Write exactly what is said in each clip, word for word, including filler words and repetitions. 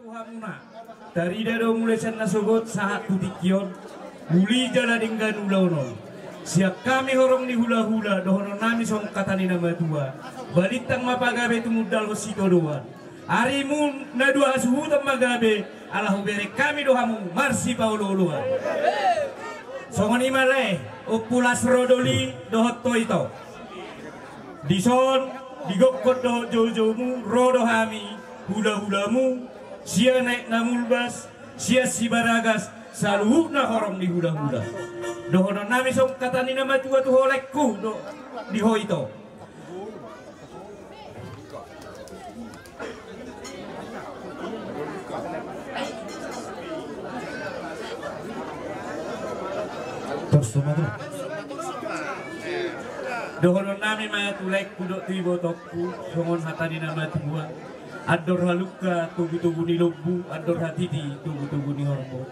Hamuna, tarida do mulai sian nasogot sahat tu tingki on, uli jala denggan ulaon on. Sian hami horong ni hulahula, dohonon nami songon hata ni na matua: Balintang ma pagabe tumundalhon sitodoan. Arimu na dua hasuhuton ma gabe, ala hubereng hami do hamu marsipaolooloan. Songon i ma lae, Ompu Las Rodoli dohot ho ito. Dison, di gokhon dohot joujoumu, ro do hami, hulahulamu, sian Aek Namulbas, sian Sibaragas, saluhutna horong ni hulahula. Dohonon nami songon hata ni na matua tu ho laengku dohot di ho ito. Dohonon nami ma tu laengku dohot tu ibotongku, songon hata ni na matua: Andor halungka togutogu ni lombu, andor hatiti togutogu ni horbo.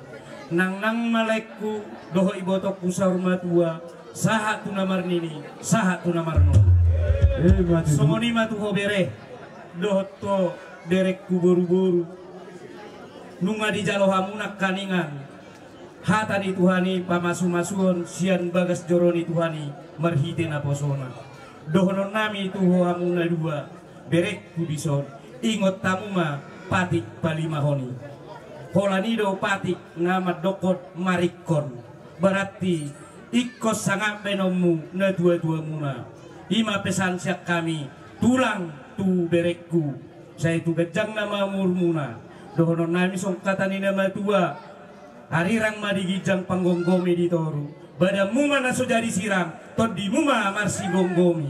Nangnang ma laengku dohot ibotongku saur matua, sahat tu na marnini, sahat tu na marnono. Songon i ma tu ho bere dohot ho berengku boruboru. Nunga dijalo hamu nangkiningan hata ni Tuhan i, pamasumasuon sian bagas joro ni Tuhan i marhite naposona. Dohonon nami tu ho hamu na dua, berengku dison: Ingot hamu ma patik palimahon i. Holan i do patik na mandokkon maringkon. Berarti ingkon sangap baenonmu natuatuamuna. I ma pesan sian hami tulang tu berengku. Sai tu ganjang na ma umurmuna. Dohonon nami songon hata ni na matua: Arirang ma di ginjang, panggomgomi di toru. Badanmu ma na so jadi sirang, tondimu ma marsigomgomi.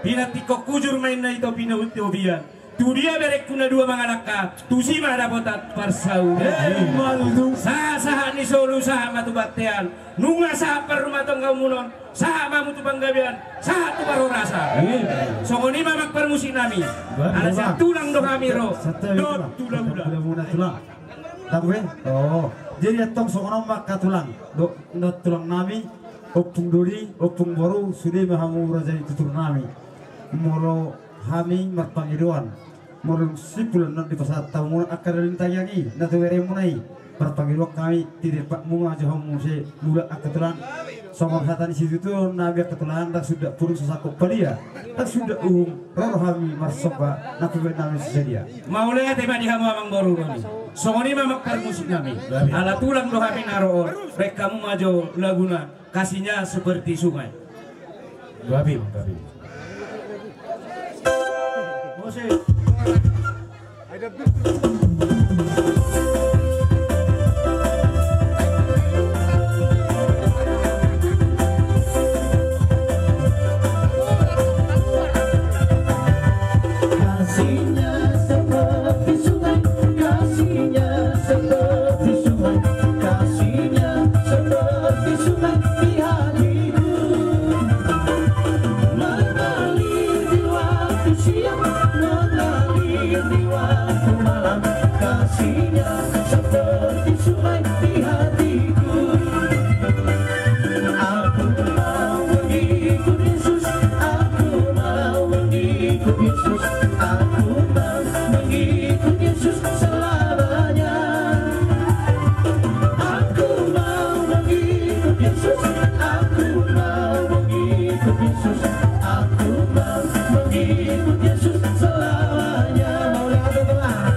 Pinantikhon hujur ma inna i topi na hutiopian. Tudia berengku na dua mangalangka, tusi ma dapotan parsaulian. Sahat-sahat ni solu, sahat ma tu bontean. Nunga sahat parrumatanggaonmuna on, sahat ma hamu tu panggabean, sahat tu parhorasan. Songon i ma amang parmusik nami. Ala sian tulang do hami ro dohot hulahula. Jadi antong songon on ma angka tulang dohot tulang nami, ompung doli, ompung boru, sude ma hamu raja ni tutur nami. Molo hami marpangidoan, molo dung simpul annon dipasahat hamu angka doli ni tangiang i na tu beremuna i, marpangidoan hami, titipmu ma jo hamu muse mulak angka tulang. Songon hata ni situtu nami angka tulang: Ndang sundat pudung so sangkop palia, ndang sundat uhum, ro do hami marsomba, na pabaen nami so sadia. Mauliate ma di hamu amang boru nami. Songon i ma amang parmusik nami. Ala tulang do hami na ro on, baen hamu ma jo laguna Kasihnya Seperti Sungai. Babi, babi. Kasihnya seperti sungai, kasihnya seperti sungai, kasihnya seperti sungai di hatiku. Mengalir di waktu siang, mengalir di waktu malam, kasihnya seperti sungai di hatiku. Aku mau mengikut Yesus, aku mau mengikut Yesus, aku mau mengikut Yesus selamanya. Aku mau mengikut Yesus, aku mau mengikut Yesus, aku mau mengikut Yesus selamanya. Mau lihat, teman?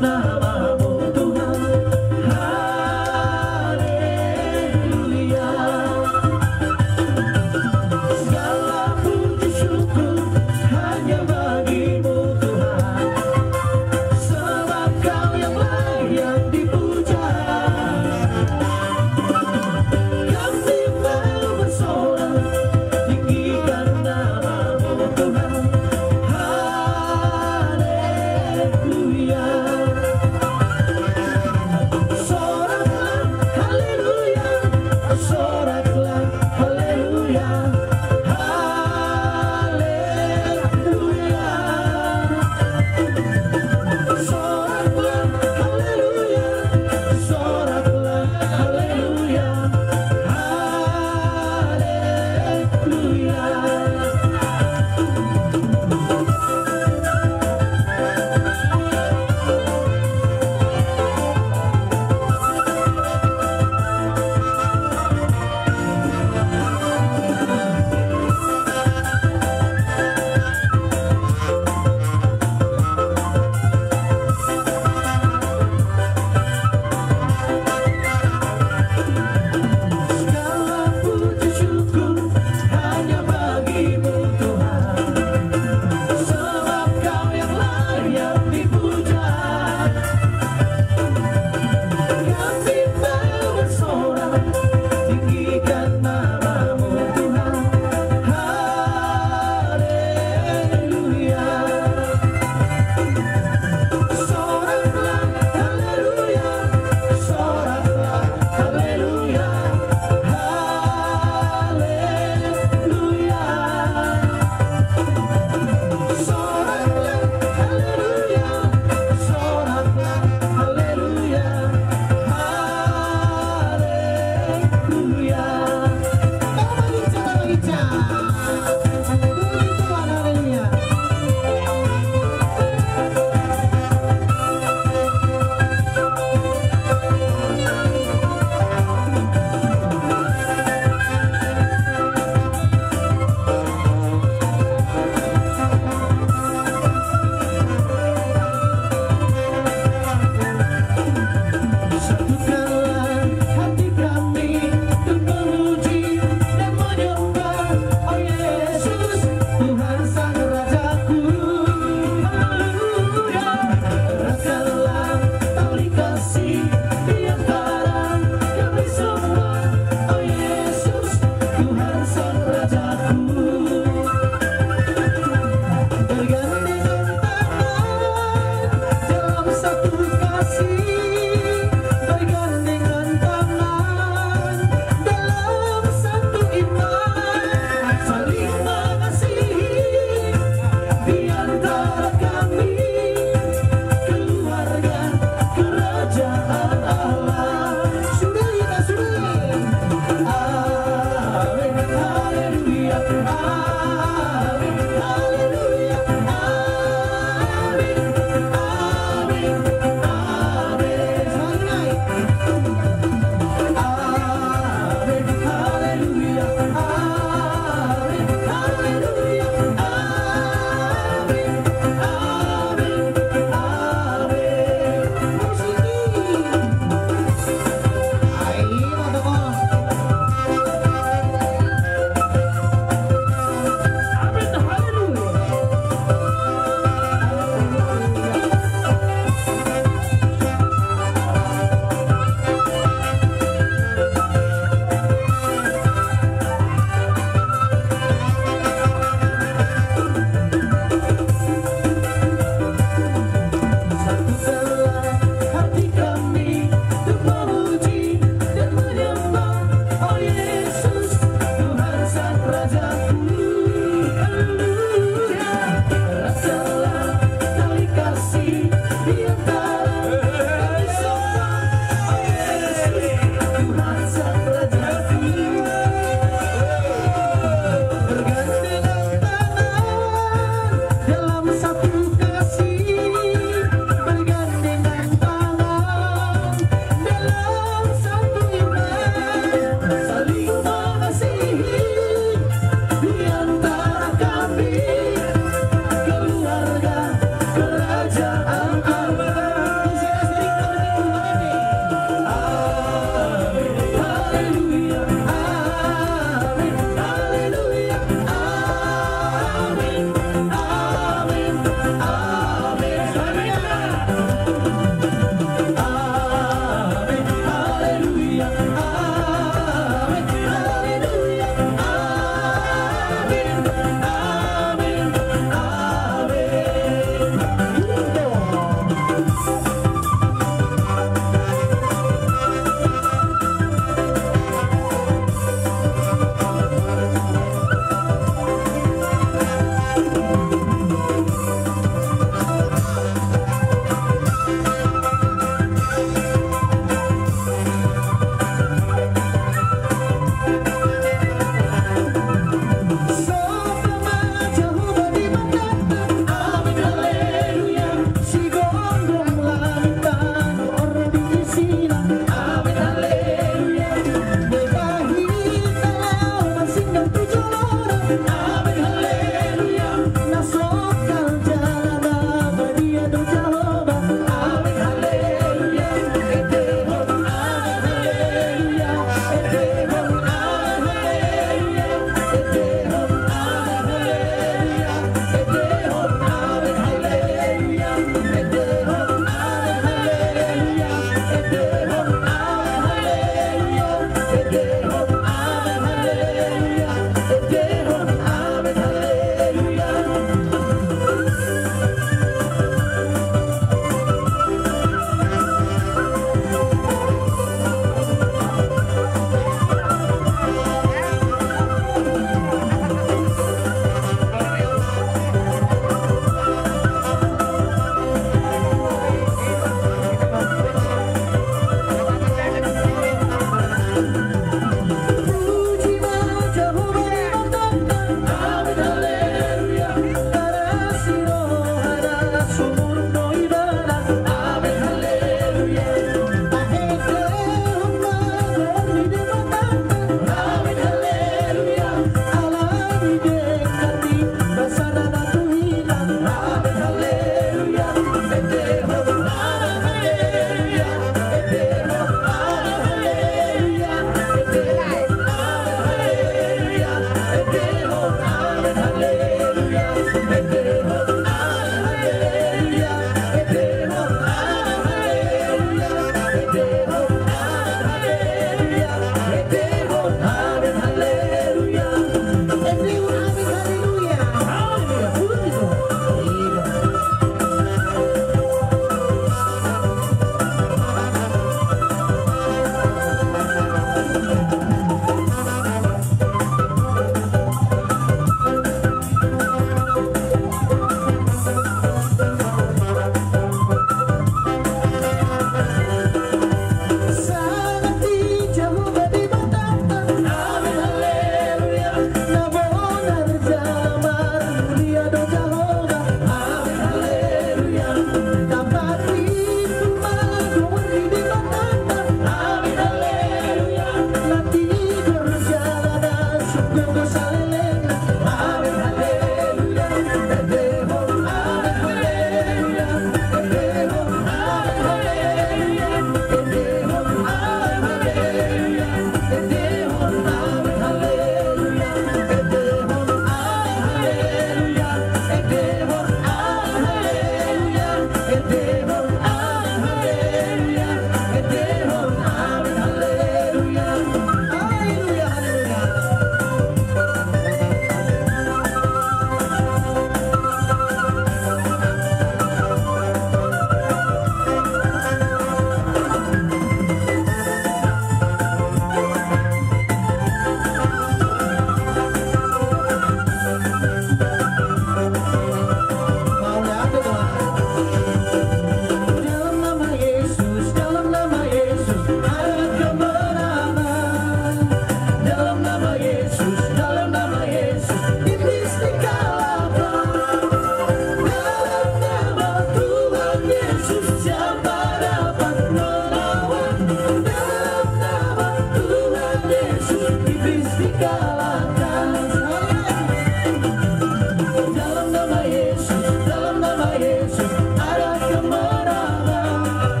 Dalam nama Yesus, dalam nama Yesus, ada kemenangan.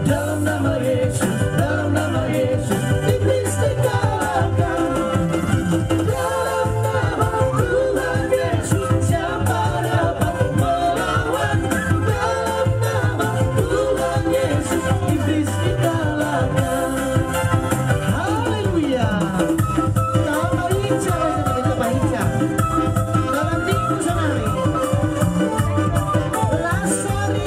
Dalam nama Yesus, dalam nama Yesus, iblis dikalahkan. Dalam nama Tuhan Yesus, siapa dapat melawan? Dalam nama Tuhan Yesus, iblis dikalahkan. Haleluya. Tapahinsa ma hita, tapahinsa. Dalam minggu sonari. Las sori.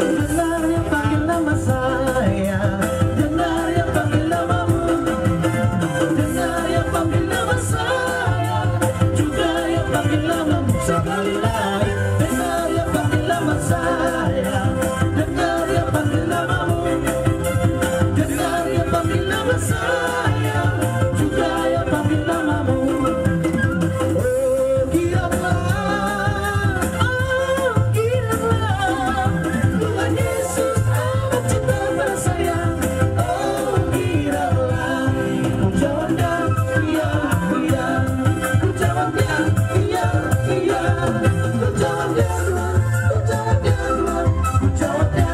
Dengar dia panggil nama saya, dengar dia panggil namamu. Dengar dia panggil nama saya, juga dia panggil namamu. Sekali lagi, dengar dia panggil nama saya, dengar dia panggil namamu. Dengar dia panggil nama saya, juga dia panggil namamu. Oh, giranglah, oh, giranglah. Tuhan Yesus amat cinta pada saya. Oh, giranglah. Ku jawab ya, iya, iya. Ku jawab ya, iya, iya. Ku jawab ya, Tuhan. Ku jawab ya, Tuhan. Ku jawab ya, iya,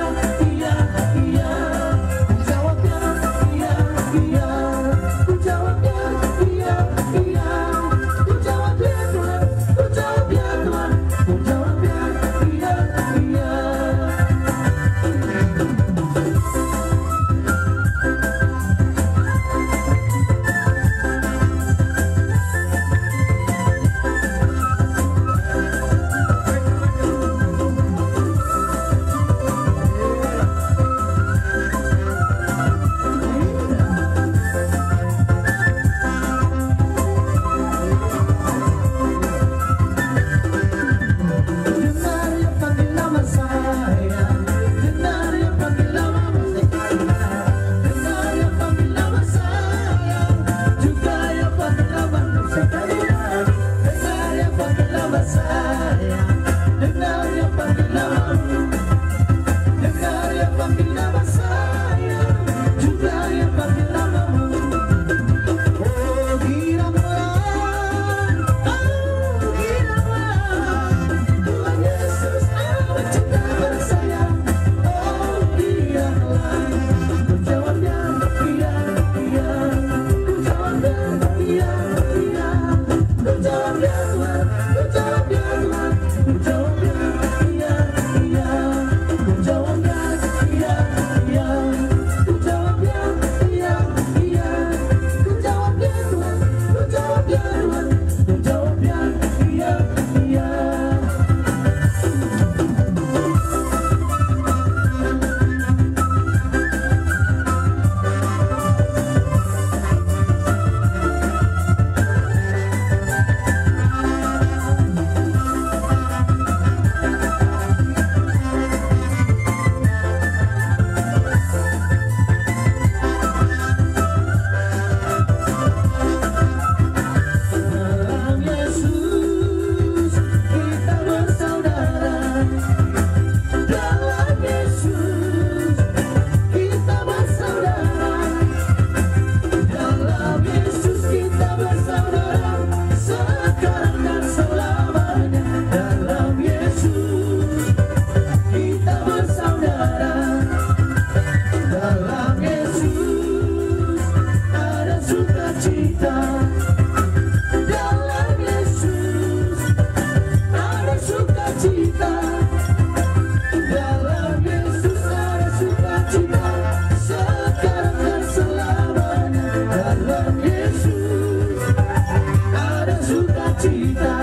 iya. Ku jawab ya, iya, iya. Ku jawab ya, iya, iya. Ku jawab ya, Tuhan. Ku jawab ya, Tuhan. Ku jawab ya, iya, iya. Dalam Yesus kita bersaudara. Dalam Yesus kita bersaudara. Dalam Yesus kita bersaudara, sekarang dan selamanya. Dalam Yesus kita bersaudara. Dalam Yesus ada sukacita. Dalam Yesus ada sukacita. Dalam Yesus ada sukacita, sekarang dan selamanya. Dalam Yesus ada sukacita.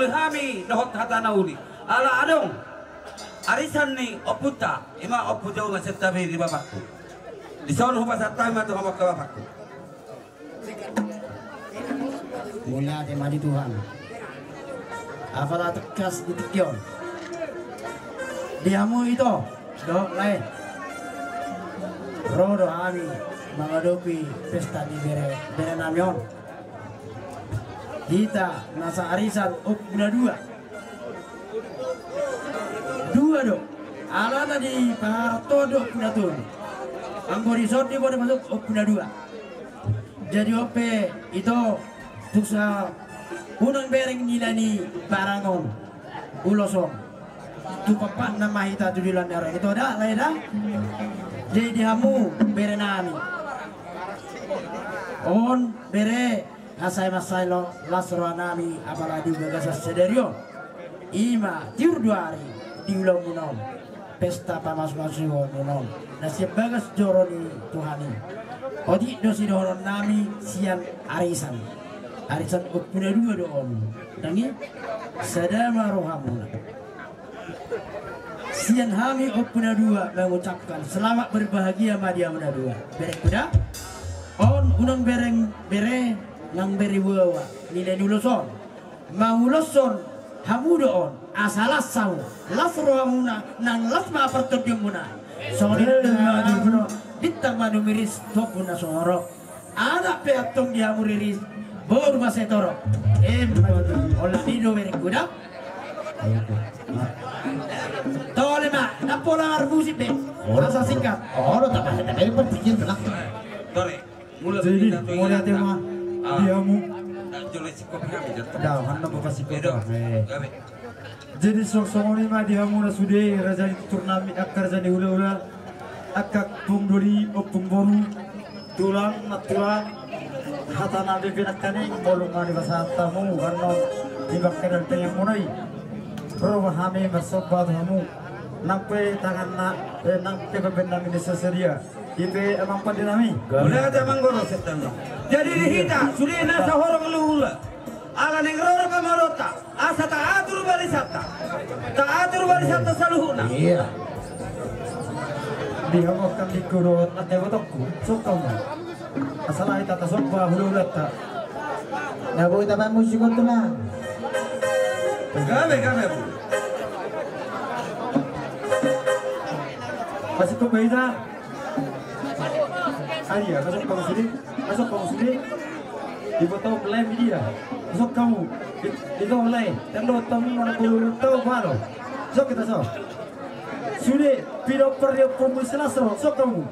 Hami dohot hata na uli ala adong arisan ni ompunta, ima Ompu Jauma Sentabi di bapakku. Dison hupasahat hami ma tu hamu angka bapakku. Mauliate ma di Tuhan. Apala tangkas di tingki on di hamu ito dohot lae, ro do hami mangadopi pesta ni bere, bere nami on. Hita na saarisan Ompu na dua. Dua do. Alana di partodo Ompu na tolu. Anggo di son di bode masuk Ompu na dua. Jadi on pe ito, tung sa unang bereng nilai ni barang on, ulos on, tu pampatna ma hita tu joloan ni ari on, ito da, lae da. Jadi di hamu bere nami on, bere, asa i mansai las roha nami apala di bagasan sadari on. Ima tiur dua ari di ulaonmuna on, pesta pamasumasuonmuna on na sian bagas joro ni Tuhan i. Otik do sidohonon nami sian arisan, arisan Ompu na dua do on. Nang i, sada ma rohamuna. Sian hami Ompu na dua mangucapkan selamat berbahagia ma di hamu na dua. Berengku da, on unang bereng bere nang bere boaboa nilai ni ulos on. Manguloshon hamu do on asa las hamu, las rohamuna nang las ma partondionmuna. Songon i do, bintang ma numiris, tombun na sumorop. Anak pe antong di hamu riris, boru ma sai torop. Em, olat i do berengku da. Tole ma, ndang pola marmusik be. Asa singkat. Olo, tambah, tambah, yang penting jelas. Tole. Jadi mauliate ma di hamu. Dah, hanna buka sikoto. Jadi songon i ma di hamu na sude, raja ni tutur nami, angka raja ni hulahula, angka ompung doli, ompung boru, tulang, nantulang, hata na bere nangkaning, molo ma dipasahat hamu annon di bangka daltengmuna i, ro ma hami marsomba tu hamu. Nang pe tangan na, eh, nang pe bahen nami na sadia. Ipe amang pande nami. Mauliate amang guru. Jadi di hita sude na sahorong hulahula, ala naeng ro do pamaronta, asa taatur barisanta, taatur barisanta saluhutna. Iya. Di hamu angka adingku dohot angka ibotongku, songkap ma. Asa lae hita tasomba hulahulanta. Na boi tabaen musik on, tulang. Gabe, gabe. Masuk ke hita. Ayo, masuk kamu sini. Masuk kamu sini. Ibu tahu pelayan media. Masuk kamu. Itu mulai. Tendo tamu mana guru tahu baru. Sok kita sok. Sude, pido per dia pun bisa langsung. Sok kamu.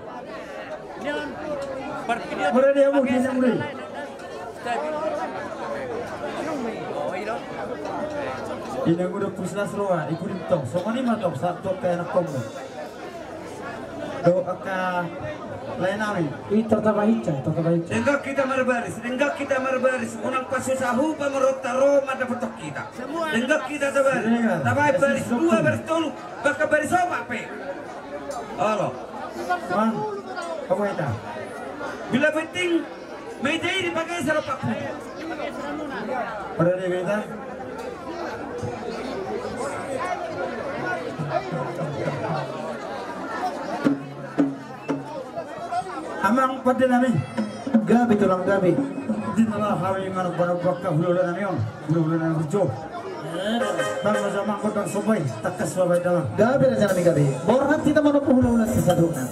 Mauliate di hamu, di hamu. Inang uda pus las roha, ikut tong. Songon i ma tong, sahat tu angka anakkonmu. Dohot angka lae nami. I, tartaba hinsa, tartaba hinsa. Denggan hita marbaris, denggan hita marbaris. Unang pasusa hupa maronta ro mandapothon hita. Denggan hita tabaris. Tabaen baris dua, baris tolu, bahkan baris opat pe. Olo. Mang, apa hita? Bila penting meja ini pakai salah paku. Pada dia kita. Amang pande nami. Gabe, tulang, gabe. Di tengah hami manang barang bakka hulahula nami on. Hulahula nami burju. Bang Raja Mangkot, Bang Sobai, tangkas babaen damang. Gabe, raja nami, gabe. Borhat hita manopot hulahula saluhutna.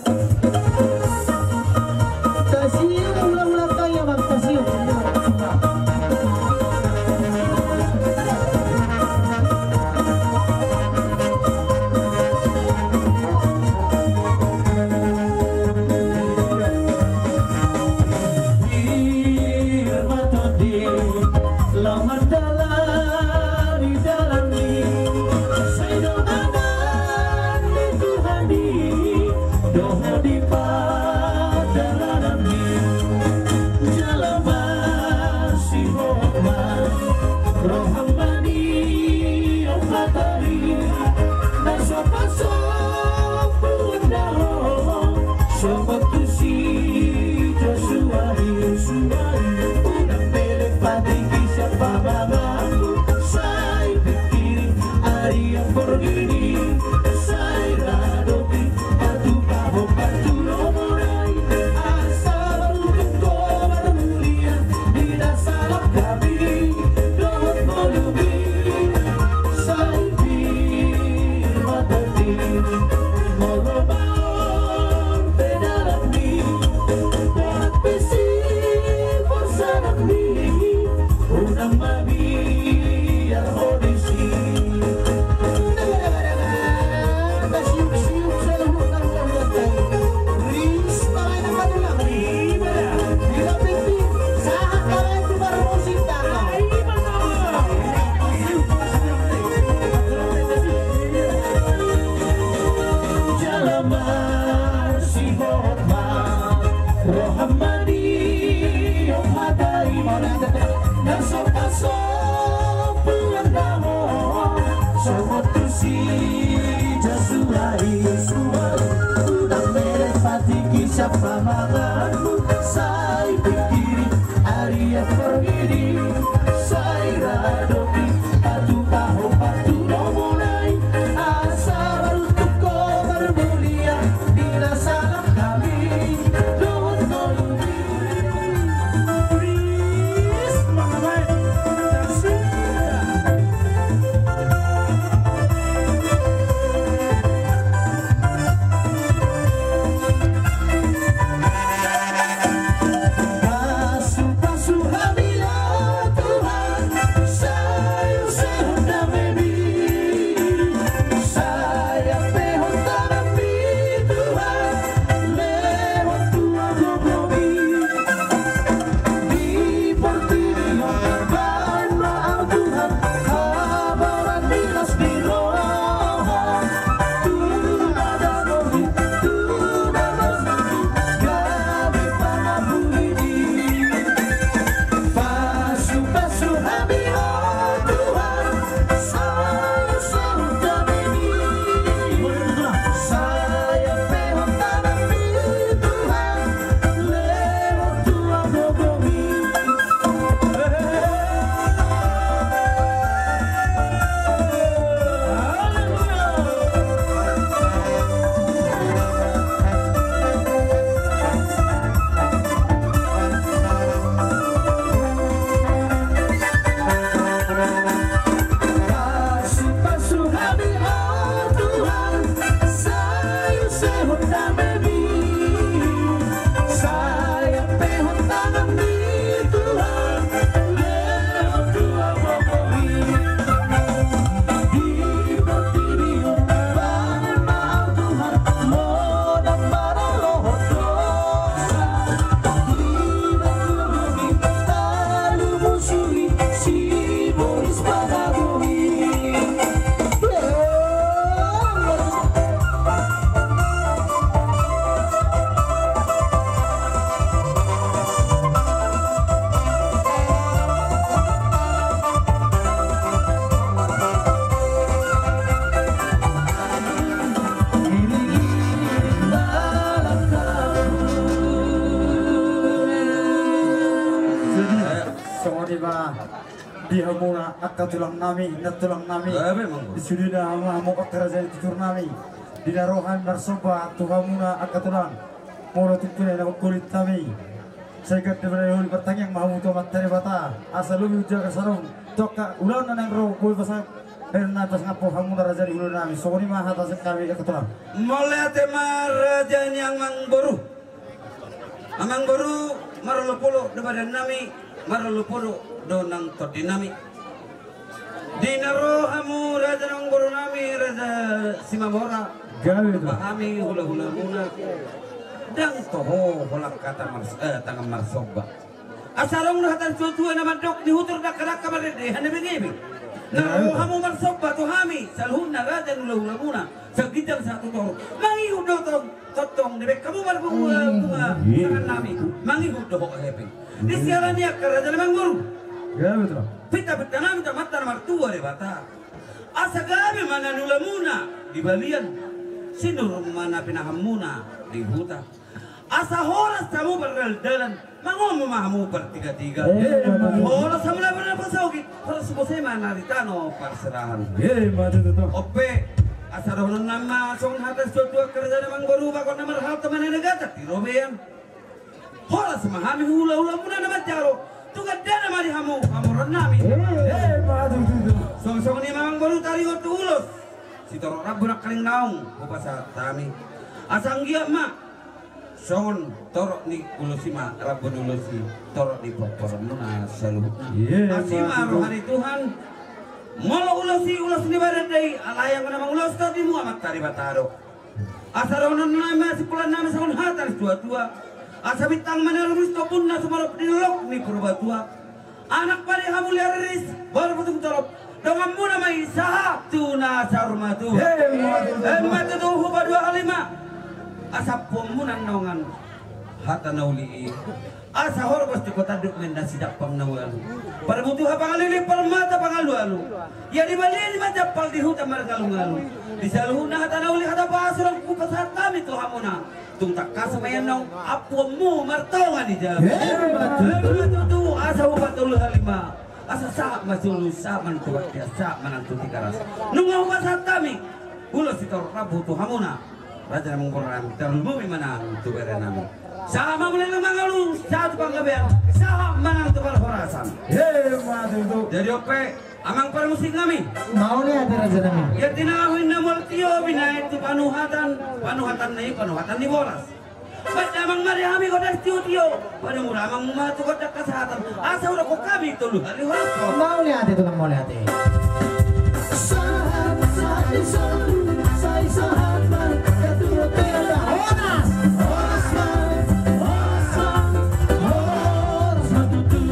Tasium hulahula, tasium, tasium. Pir ma tondi laho mandalani dalanmi, sai do mangan ni Tuhan i dohot di pardalanan i. Jala masihol ma roham mangido hata i, na so pasombuan na ro songon tusi Josua i. Unang belek patingki sian pamanganku, sai Masihot ma roham manihot hata i, na so pasombuan na ho songon tusi Jasua i. Sual udah merepati kisah pamanganmu, sai pikiri Ari parmidi sai radopi, patu taho patu nomo nai, asa baru tuko marmulia di na salah hami dohot ngolu. Please, mangamae. Pasu-pasu hami, ya Tuhan, sai usehon damemi, sai ampehon tanganmi, Tuhan, lehon tua gogomi. Di portibi on, baen ma au Tuhan, habaran ni las ni roha, tu na danohi, tu na danohi, gabe pangabuhi. Pasu-pasu hami, o Tuhan, sai usehon damemi, sai ampehon tanganmi, Tuhan, lehon tua gogomi. Pasu-pasu hami, o Tuhan, sai usehon damemi, sai ampehon tanganmi, Tuhan, lehon tua gogomi. Di portibi on, baen ma au Tuhan, modom maralohon dosa, di na gogomi talumusui, sibolis pangabuhi. Songon i ma di hamuna angka tulang nami, nantulang nami. Di sudena hamu, hamu angka raja ni tutur nami, di na ro hami marsomba tu hamuna angka tulang, molo tingki na hinaholongan nami, sai gandeng ma na hinaholongan, martangiang ma hamu tu Amanta Debata asa lobi hujaga sarung tu angka ulaon na naeng ro, boi pasangaphon, eh, na pasangaphon hamuna raja ni ulaon nami. Songon i ma hata sian hami angka tulang. Mauliate ma raja ni amangboru. Amangboru, marolopolop do badan nami, marolopolop do nang tondi nami. Di na ro hamu raja ni amangboru nami, Raja Simamora, gabe ma hami hulahulamuna, ndang toho holan hata mars-, eh, tangan marsomba. Asa adong do hata ni tuatua na mandok, di hutor dangkadangka mardendehan na bengebeng. Na ro hamu marsomba tu hami, saluhutna raja ni hulahulamuna, sian ginjang sahat tu toru, mangihut do tong. Tongtong dibaen hamu marbunga-bunga tangan nami, mangihut dohot hepeng. Di siala ni i angka raja ni amangboru, pinta-pinta nami tu Amanta na martua Debata, asa gabe ma na niulamuna di balian, sinur ma na pinahanmuna di huta. Asa horas hamu pardaldalan, mangomo ma hamu partigatiga. Horas hamu na pinahan parsogit, horas muse ma na di tano parserahan. Ope, asa dohonon nami ma songon hata ni tuatua angka raja ni amangboru, bagot na marhalto ma na nigatan di robean. Horas ma hami hulahulamuna na manjalo, tu gandana ma di hamu pamoruon nami. Songon i ma amangboru, taringot tu ulos, sitorop rambu nangkaning naung hupasahat hami. Asa anggiat ma songon torop ni ulos i ma rambu ni ulos i, torop ni pomparanmuna saluhutna. Asi ma roha ni Tuhan. Molo ulos i ulos ni badan do i, alai anggo na mangulosi tondimu Amanta Debata do. Asa dohonon nami ma, simpulan nami songon hata ni tuatua: Asa bintang maneru, ris tombun na sumarop di dolok ni Purbatua. Anak padi hamu liar riris, boru putung torop, donganmuna ma i sahat tu na saur matua. Emma tutu. Hupadua hami ma Asa ampuonmuna annon hata na uli i. Asa horbo tu kota duk menda sidampang na ualu. Parbutuha pangaliling parmata pangalualu. Ia dibalian ma jampal di huta marngalungalu. Di saluhutna hata na uli hata pasu do hupasahat hami tu hamuna. Tung tangkas ma i annon ampuonmu martonga ni jabu. Ima tutu asa hupatolu hali ma. Asa sahat ma solu sahat ma nang tu baktian sahat ma nang tu Tigaras. Nunga hupasahat hami ulos sitorop rambu tu hamuna. Raja ni amang boru nami tarlumobi ma nang tu bere nami. Sahat ma muse nang mangolu sahat tu panggabean sahat ma nang tu parhorasan. Ima tutu. Jadi on pe amang parmusik nami. Mauliate raja nami. Ia tinangi na mual tio binaen tu panuhatan panuhatan na i panuhatan ni boras. Baen damang ma di hami gondang tiotio. Padomu damang ma tu gondang hasahatan. Asa hudokkon hami tolu hali horas. Mauliate tulang mauliate. Sahat sahat ni solu sai sahat ma. Horas. Horas ma. Horas ma. Horas ma tutu.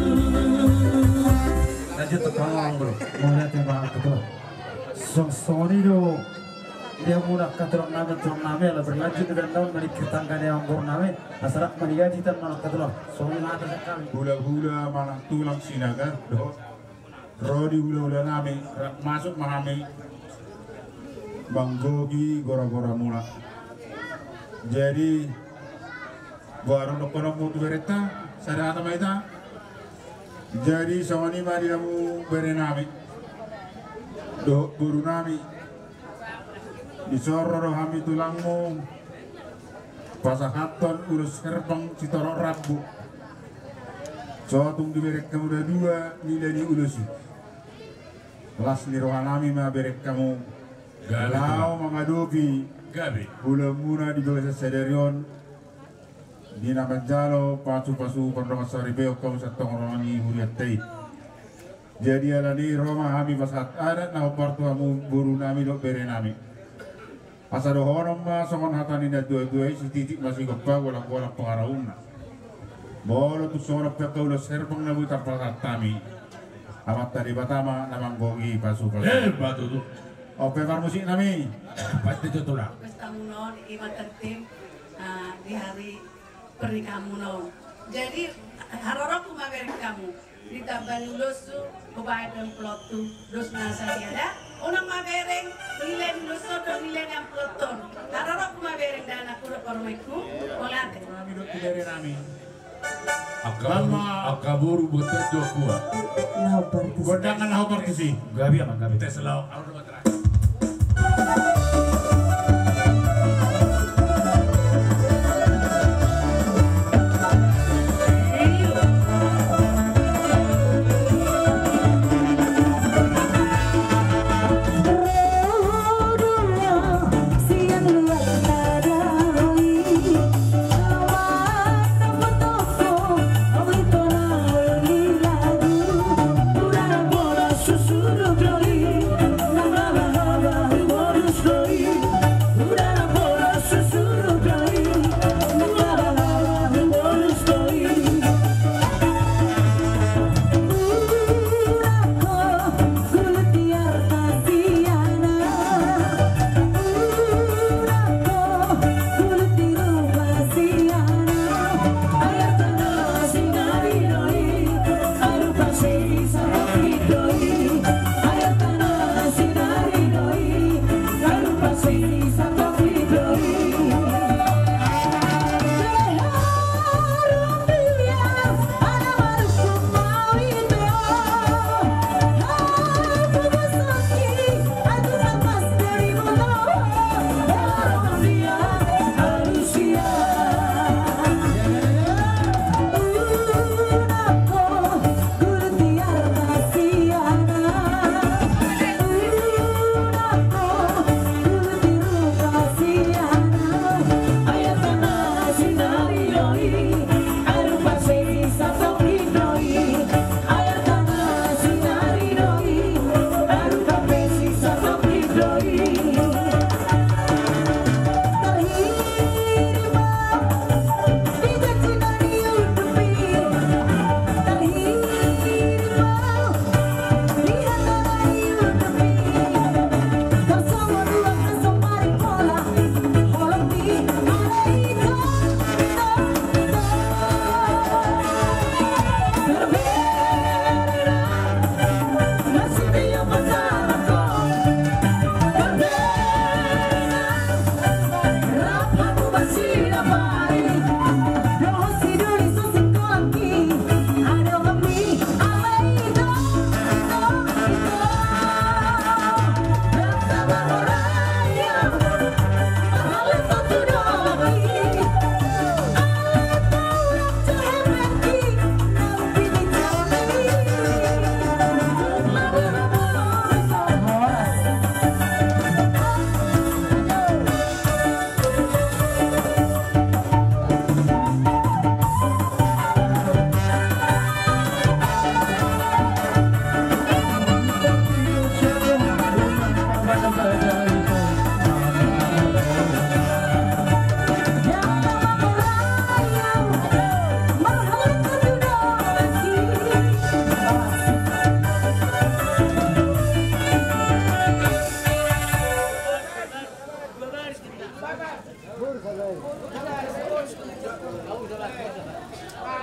Lanjut tu panggung bro. Mauliate bang tutu. Songon i do. Dia muna angka tulang nami tulang nami ala berlanjut dengan daun mani ketangga dia amang boru nami. Asa rap mani gaji tan mana angka tulang. Songon i ma hata sian hami. Hulahula manang tulang Sinaga dohot ro di hulahula nami rap masuk ma hami manggohi goragora muna. Jadi Boha do dohononmu tu berenta. Sada hata ma hita. Jadi songon i ma di hamu bere nami dohot boru nami. Dison ro do hami tulangmu pasahathon ulos herbang sitorop rambu. So tung dibereng hamu na dua nilai ni ulos i. Las ni roha nami ma bereng hamu laho mangadopi ulaonmuna di bagasan sadari on. Di na manjalo pasupasu pardongan saripeon hamu sian tonga ni hurianta i. Jadi alani i ro ma hami pasahat adat na hombar tu hamu boru nami dohot bere nami. Asa dohonon ma songon hata ni na tuatua i, sititik ma sigompa, golanggolang pangarahutna. Molo tung songon on pe angka ulos herbang na boi tarpasahat hami, Amanta Debata ma na manggohi pasupasu. Emma tutu. On pe parmusik nami. Pasti tutu lah. Pesta munon ima tertib. Ah, di hari pernikahanmuna on. Jadi haroroku ma bereng hamu. Ditamba ni uloshu, hubaen amplophu, dos na sadia da. Unang ma bereng nilai ni uloshu dohot nilai ni amplophu on. Haroroku ma bereng da anakku dohot parumaenku. Mauliate. Nami dohot tu bere nami. Angka boru, angka boru bontean jo kua. Gondang na hombar tusi. Gabe amang gabe. Tes laho.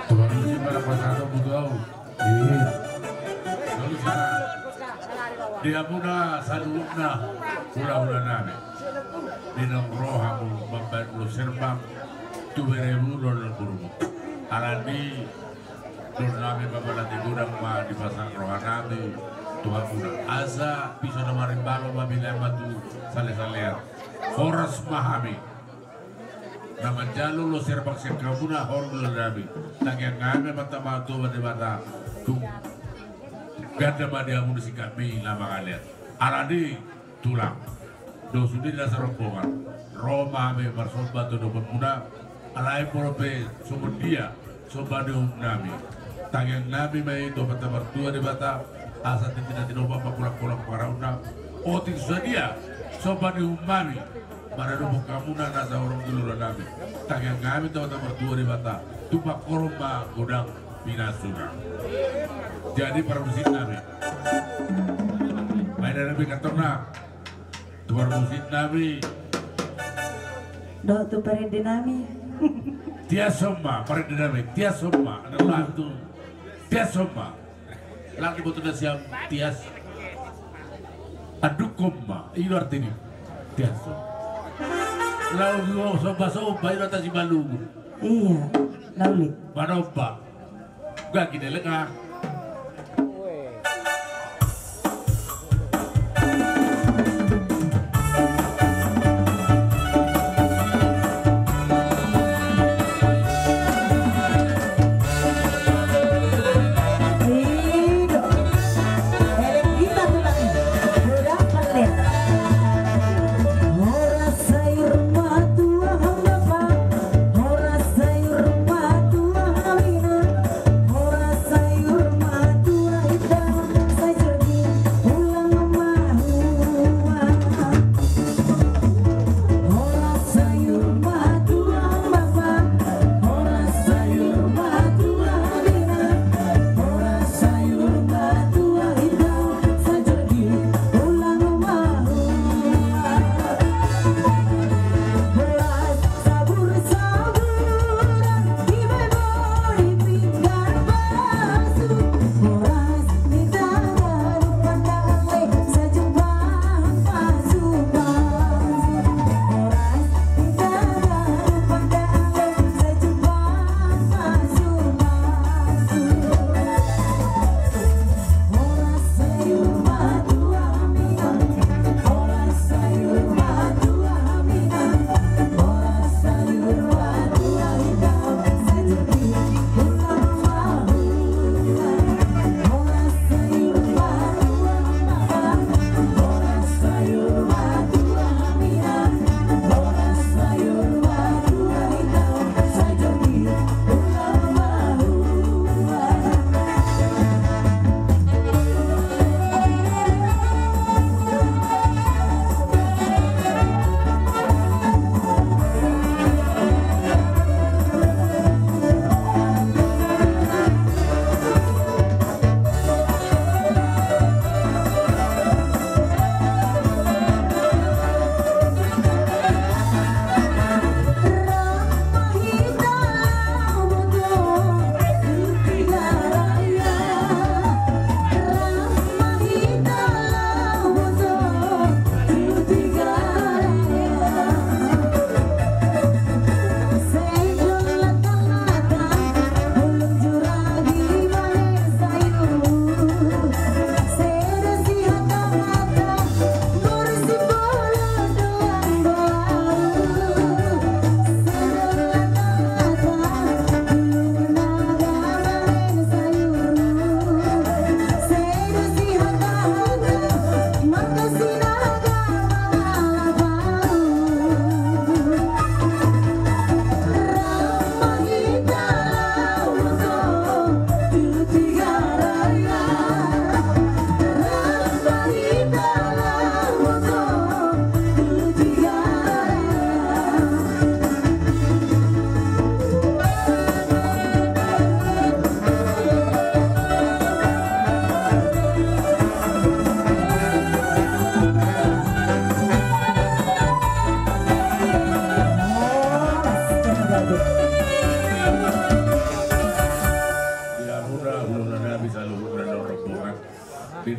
Tuhan Yesus pada kuasa atau butuh au. Iya. Lalu sana di hamuna saluhutna hulahula nami. Di nang rohamu mambaen ulos herbang tu beremu lolong gurumu. Alani Dohot nami mambahen godang ma dipasahat roha nami tu hamuna. Asa bisa na marimbalo ma bila ma tu salesalean. Horas ma hami na manjalo ulos herbang sian hamuna horong do nami. Tangiang nami ma tama tu Debata tu ganda ma di hamuna sian hami na mangalean. Alani Tulang. Dohot sude na sarombongan. Ro ma hami marsomba tu adopanmuna. Alai molo pe songon dia somba ni uhum nami. Tangiang nami ma i tu Amanta Martua Debata. Asa tintin na tinopa ma pulangkolang pangarauna. Otik sadia somba ni uhum nami. Maradophon hamuna na saurung di lolo nami. Tangiang nami tu Amanta Martua Debata. Tu pangkoron ma godang pinasuna. Jadi parmusik nami. Baen na nami kantong na. Tu parmusik nami. Dohot tu parende nami. Tias on ma parende nami. Tias on ma. Ada lahan tu. Tias on ma. Lagi boto na siam tias. Aduk on ma. Ilo artini. Tias on. Lalu somba somba ilo tasi balugu. Iya. Lalu. Manomba. Gak gini leka.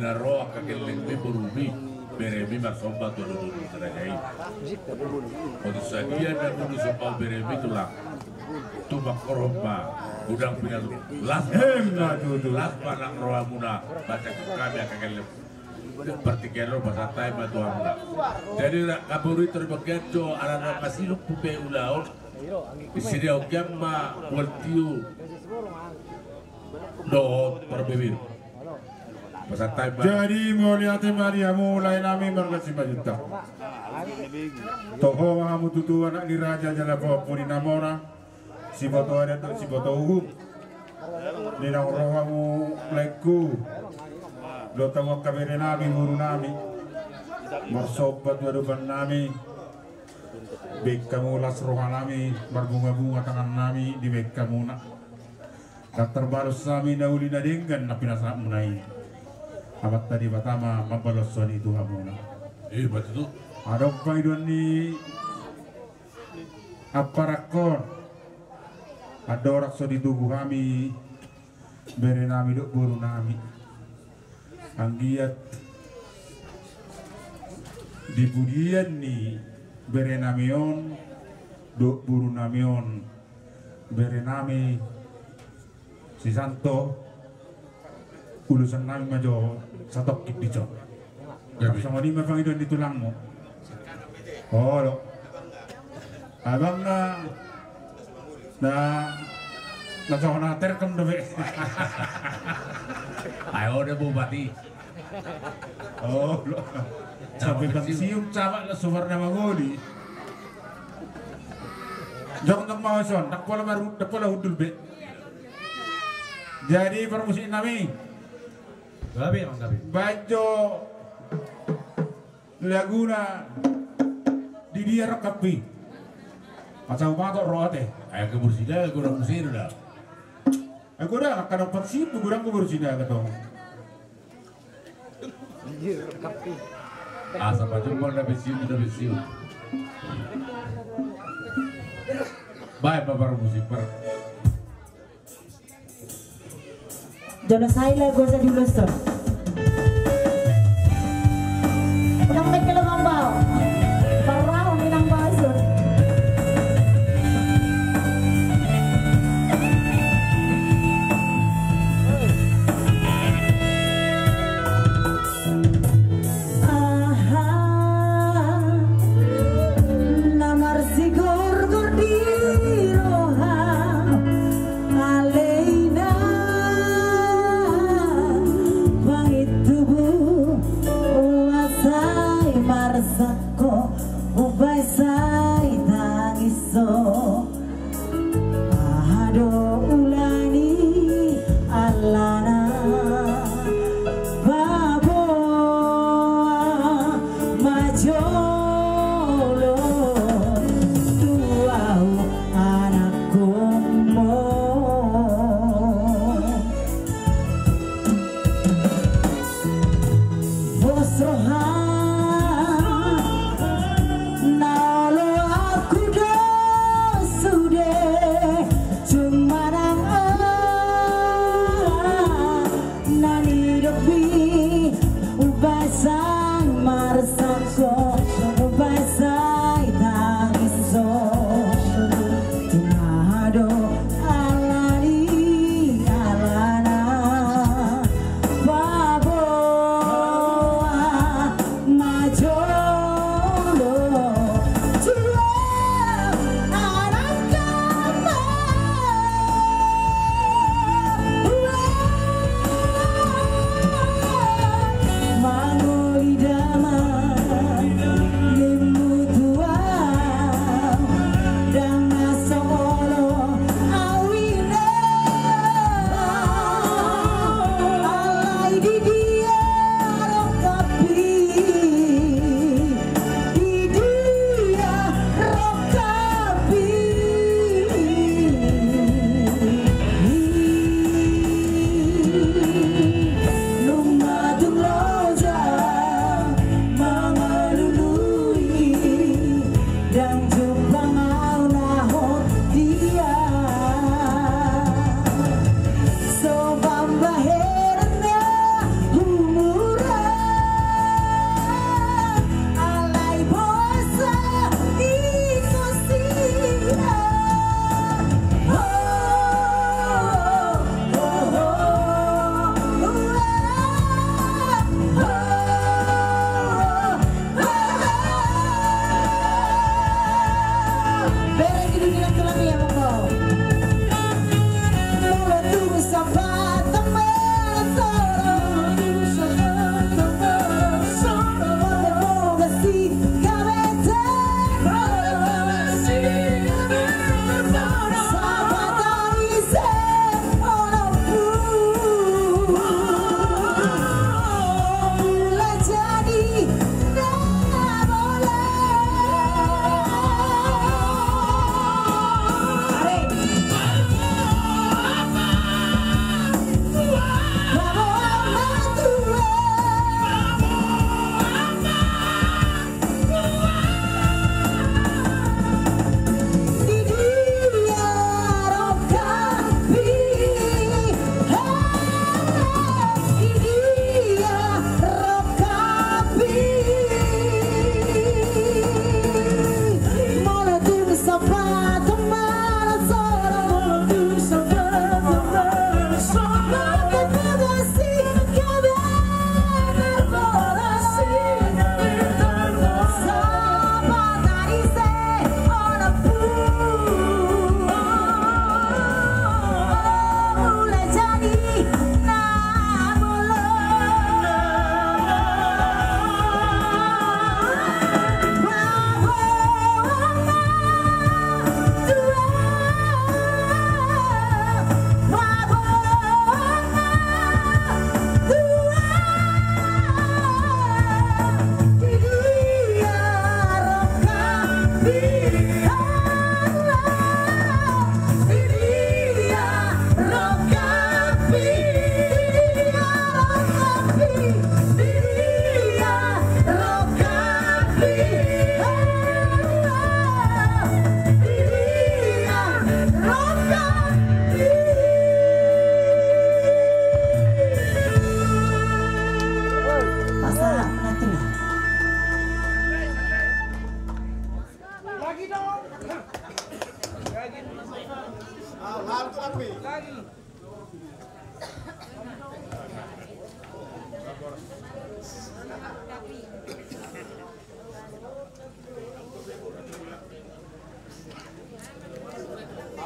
Na ro angka gellengmi, borumi, beremi marsomba tu alualu ni raja i. Olo, sadia na molo somba beremi, tulang, tu mangkorhon ma, godang pinangido. Las, las manang rohamuna, baca hami angka gelleng. Partingkian on pasahat hami ma tu hamuna. Jadi, angka boru i, tor bagian jo ala na masihompu pe ulaon, disediahon hami ma bual tiu dohot parbibir. Pasahat hami ma. Jadi, mauliate ma di hamu lae nami marga Simanjuntak. Toho ma hamu tutu anak ni raja jala pahompu ni na mora, siboto adat dohot siboto uhum. Di naung ro hamu laengku dohot hamu angka bere nami, boru nami, marsomba tu adopan nami. Baen hamu las roha nami, marbunga-bunga tangan nami dibaen hamuna. Ndang tarbalos hami na uli na denggan na pinasahatmuna i. Amanta Debata ma mambalos i tu hamuna. Eh, betul. Adong pangidoan ni ampara on. Andorang so ditogu hami bere nami dohot boru nami, anggiat di pudian ni bere nami on dohot boru nami on, bere nami si Santo, ulosan nami ma jo satongkin di son. Gabe. Songon i ma pangidoan ni tulangmu. Olo. Abang na, na, na songon na terkam dope. Ai olo, bupati. Olo. Sampe pensiun, camat na subar na mangoli. Jong, jong ma ho son, ndang pola maru, ndang pola hundul be. Jadi parmusik nami. Gabe, Bang, gabe. Baen jo laguna Di Dia Rangkappi. Masa umato ro ate. Ai angka boru sida godang muse do da. Ai godang, angka na pensiun godang, angka boru sida godang. Asa pajumpa na pensiun, na pensiun. Baen ma parmusik, par. Jolo sai lagu asa diuloshon. Unang mengke lo mambao. Parrahon inang basun. Aha, na marsigorgor di roha, alai na pangintubu, uasai marsangko, ubai sai tangiso. Aha do ula ni alana, paboa ma jolo tu ahu anakkonmu. Pos roha na olo aku do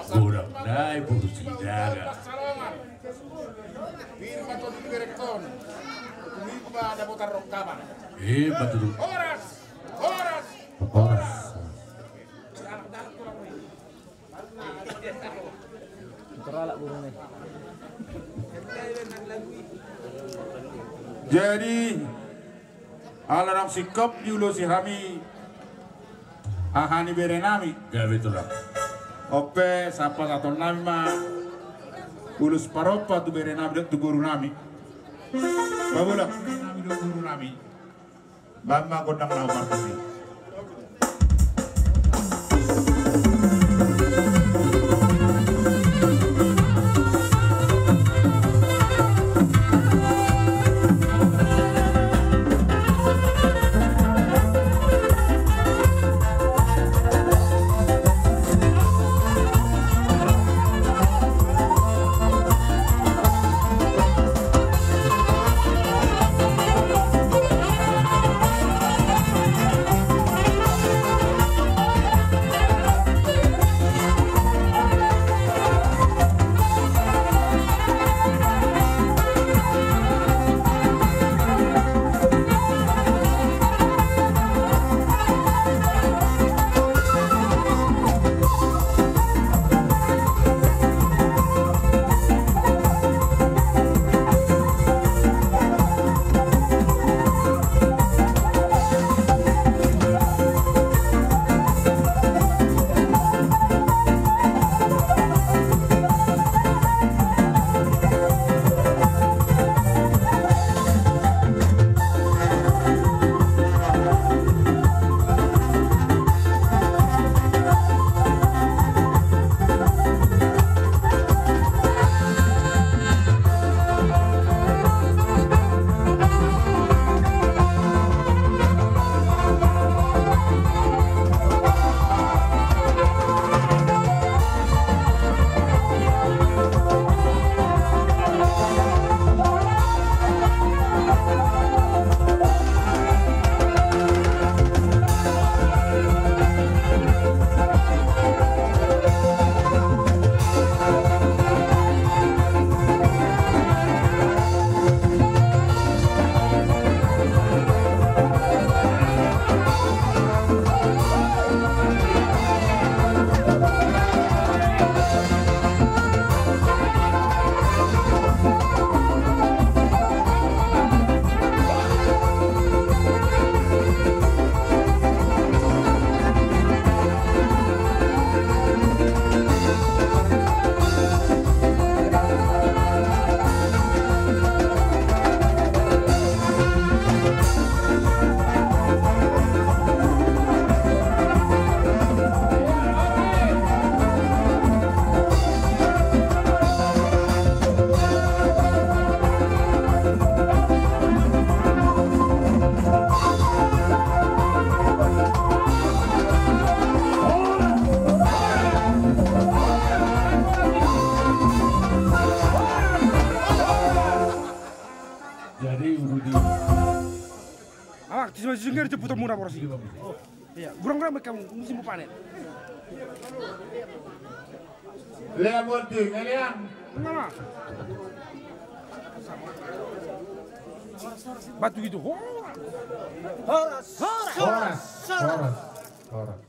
Godang nai boru Sinaga. Pir ma tolu diberekhon. Tuminggu ma dapotan rongkaman. Eh, betul. Horas! Horas! Horas! Jadi, ala naung singkop diulosi hami haha ni berenami, gabe tulang. On pe, sahat pasahatonnami ma ulos parompa tu berenami dohot tu borunami. Paboa nami dohot borunami. Bahen ma gondang na martusi. Jadi, udah di- Awak, di sini, di sini, di putar murah, boros. Iya, gurang-gurang mereka musim panen. Lea Monti, Melian. Batu gitu. Horas. Horas. Horas. Horas. Horas.